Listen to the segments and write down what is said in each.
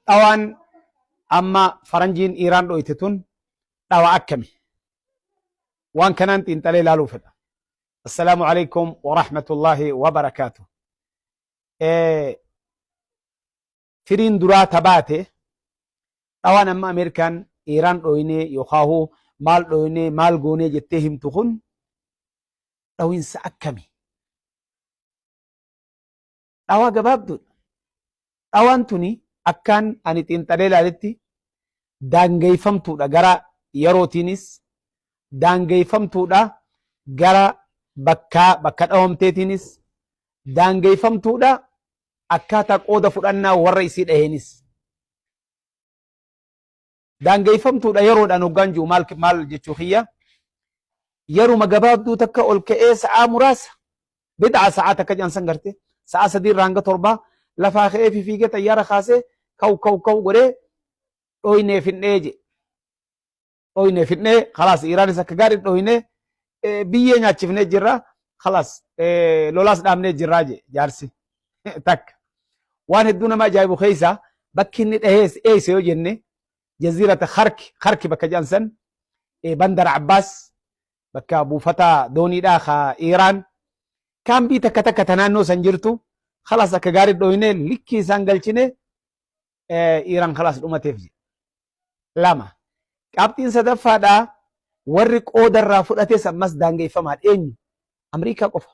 Dhawaan amma faranjiin Iiraan dhoyte tun dhawa akkami? Waan kanaan xiinxalee ilaaluu fedha. Assalaamu alaikum wa rahmatullahi wa barakaatu. Firiin duraa tabaate dhawaan amma Ameerikaan Iiraan dhoynee yookaahuu maal dhoynee maal goonee jettee himtu kun dhawinsa akkami? Dhawaa gabaabduudha. Dhawaan tuni akkaan ani xiinxalee ilaaletti daangeyfamtuudha gara yerootiinis daangeyfamtuudha gara bakkaa bakka dhawamteetiinis daangeyfamtuudha akkaataa qooda fudhannaa warra isii dhaheenis. Daangeyfamtuudha yeroodhaan hoggaan jiru maal maal jechuu kiyya yeruma gabaabduu takka ol ka'ee sa'aa muraasa bid'a sa'aa takka jedhan san garte sa'aa 3 irraa hanga 7 lafaa ka'ee fifiigee xayyaara kaasee kaw kaw kaw godhee dhoynee finnee je dhoynee finnee khalaas Iiraanis akka gaarii dhoynee biyyee nyaachifnee jirra khalaas lolaas dhaabnee jirraa je jaarsi takka waan hedduu nama ajaa'ibu keessa bakki inni dhahees eessa yoo jenne jaziirata Kharki Kharki bakka jedhan san Bandar Abbaas bakka buufata dooniidhaa ka Iiraan kaambii takka takka ta naannoo san jirtu khalaas akka gaarii dhoyne likkii isaan galchine Iiraan khalaas dhumateef jedhe. Lama. Qabxiin sadaffaadhaa warri qooda irraa fudhates ammas daangeffamaadha. Eenyu? Amriikaa qofa.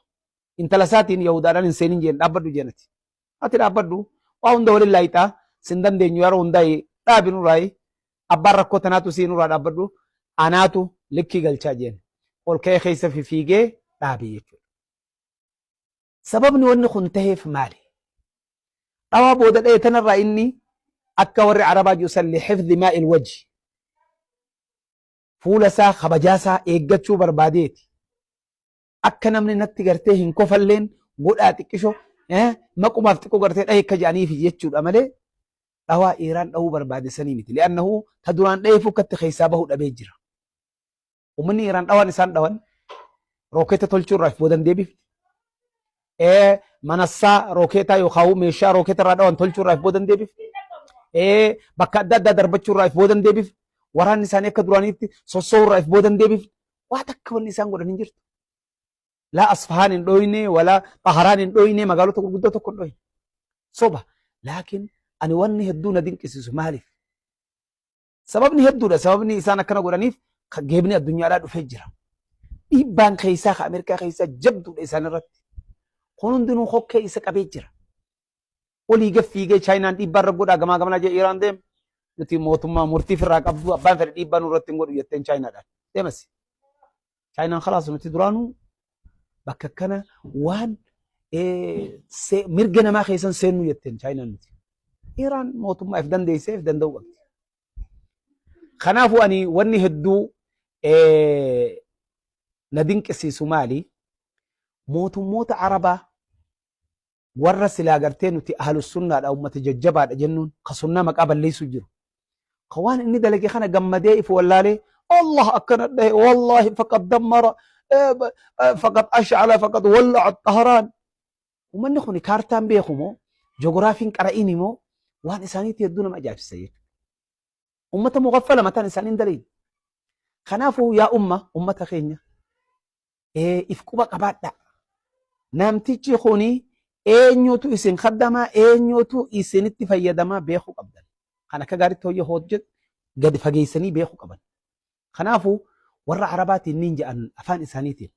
Intala isaatiin Yahudaadhaan hin seenin jeen dhaabbadhu jeenati. Ati dhaabbadhu waa hunda waliin laayixaa sin dandeenyu yeroo hundaa dhaabi nurraayi abbaan rakkoo tanaatu sii nurraa dhaabbadhu anaatu likkii galchaa jeen. Ol ka'ee keessa fifiigee dhaabe jechuudha. Sababni wanni kun taheef maali? Dhawaa booda dhaye tanarraa inni akka warri Arabaa jiru san lixifdhi maa'il wajhi fuula isaa kabajaa isaa eeggachuu barbaadeeti. Akka namni natti gartee hin kofalleen godhaa xiqqisho maqumaaf xiqqoo gartee dhahe akka jedhaniif jechuudha malee dhawaa Iiraan dhahuu barbaade sanii miti. Li'annahu ta duraan dhaheefuu akkatti keessaa bahu dhabee jira. Uummanni Iraan dhawaan isaan dhawan rookeeta tolchuu irraa if boodan deebifne. Manassaa rookeetaa yookaan meeshaa rookeeta irraa dhawan tolchuu irraa if boodan deebifne. Bakka adda addaa darbachuu irraa if boodan deebifne. Waraanni isaanii akka duraaniitti sossoo'uu irraa if boodan deebifne. Waa takka wanni isaan godhan hin jirtu. Laa Asfahaan hin dhooyne walaa Xaharaan hin dhooyne magaalota gurguddoo tokko hin dhooyne. Soba. Laakiin ani wanni hedduu na dinqisiisu maaliif? Sababni hedduudha. Sababni isaan akkana godhaniif geebni addunyaadhaa dhufee jira. Dhiibbaan keessaa ka Ameerikaa keessaa jabduudha isaan irratti. Kun hundinuu hokkee isa qabee jira. Olii gad fiigee Chaayinaan dhiibbaa irra godhaa gamaa gamanaa jee Iraan deema. Nuti mootummaa murtii ofirraa qabdu abbaan fedhe dhiibbaa nurratti hin godhu jetteen Chaayinaadhaan. Deemasi. Chaayinaan khalaas nuti duraanuu bakka akkana waan mirga namaa keessan seennu jetteen Chaayinaan nuti. Iraan mootummaa if dandeessee if danda'uu qabdi. Kanaafuu ani wanni hedduu na dinqisiisu maali? Mootummoota Arabaa warra silaa gartee nuti ahlus sunnaadha ummata jajjabaadha jennuun ka sunnaa maqaa balleessuu jiru. Ka waan inni dalage kana gammadee if wallaalee Allah akkana dhahe wallahi faqad dammara faqad ash'ala faqad walla'a xaharaan. Uummanni kun kaartaan beeku moo joogiraafiin qara'iin moo waan isaaniitti hedduu nama ajaa'ibsiisa jechuudha. Ummata mugaffala mataan isaanii hin dalayin. Kanaafuu yaa umma ummata keenya if quba qabaadhaa. Namtichi kuni eenyutu isin kaddamaa eenyutu isinitti fayyadamaa beekuu qabdan. Kan akka gaariitti hojii hojjetu gadi fageessanii beekuu qaban. Kanaafuu warra Arabaatiin niin jedhan afaan isaaniitiin.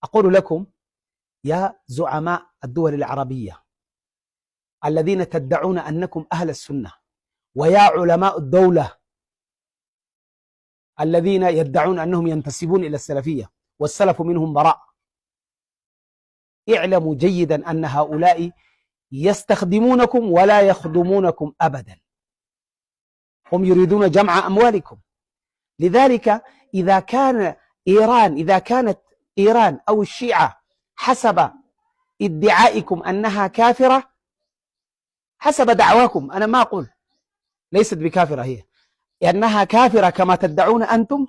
أقول لكم يا زعماء الدول العربية الذين تدعون أنكم أهل السنة ويا علماء الدولة الذين يدعون أنهم ينتسبون إلى السلفية والسلف منهم براء، اعلموا جيدا أن هؤلاء يستخدمونكم ولا يخدمونكم أبدا، هم يريدون جمع أموالكم. لذلك إذا كانت إيران أو الشيعة حسب ادعائكم أنها كافرة حسب دعواكم، أنا ما أقول ليست بكافرة هي، لأنها كافرة كما تدعون أنتم،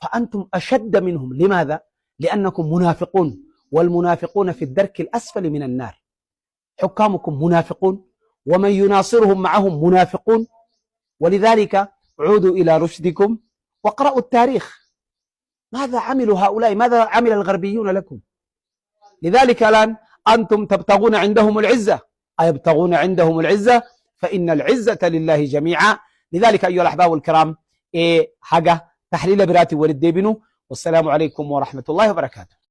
فأنتم أشد منهم. لماذا؟ لأنكم منافقون، والمنافقون في الدرك الأسفل من النار. حكامكم منافقون ومن يناصرهم معهم منافقون. ولذلك عودوا إلى رشدكم واقرأوا التاريخ. ماذا عملوا هؤلاء؟ ماذا عمل الغربيون لكم؟ لذلك الآن أنتم تبتغون عندهم العزة، أيبتغون عندهم العزة؟ فإن العزة لله جميعا. لذلك أيها الأحباب الكرام، إيه حاجة تحليل براتي والديبنو. والسلام عليكم ورحمة الله وبركاته.